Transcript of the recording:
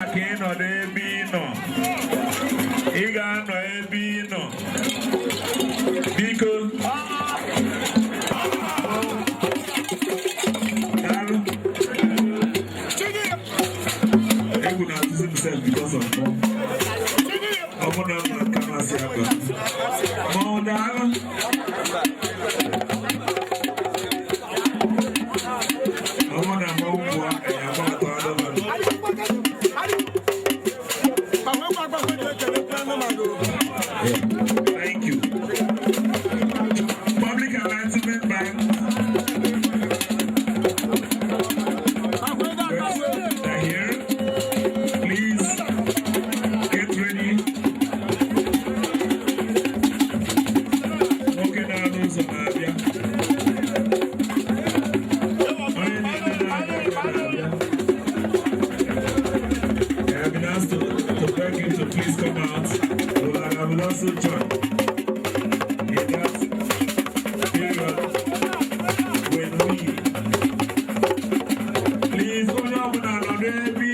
Ka ị nọ n'ebe ị nọ, ị ga-anọ ebe ị nọ, biko. Daalụ. Egwu na-atụzi m sef because of mụ. Ọ bụ na mma nka masị aba ma ọ daalụ. Ọ bụ na mmanwụ pụọ, ya agba atọ adọba. Thank you. Public Enlightenment Bank. They're here. Please get ready. Nwoke na-alụ ụzọ na-abịa. Onye na-eme na-abịa na-abịa. I have been asked to beg you to please come out. Well, I will also join in that period when we please, onye ọbụla nọdụ ebe.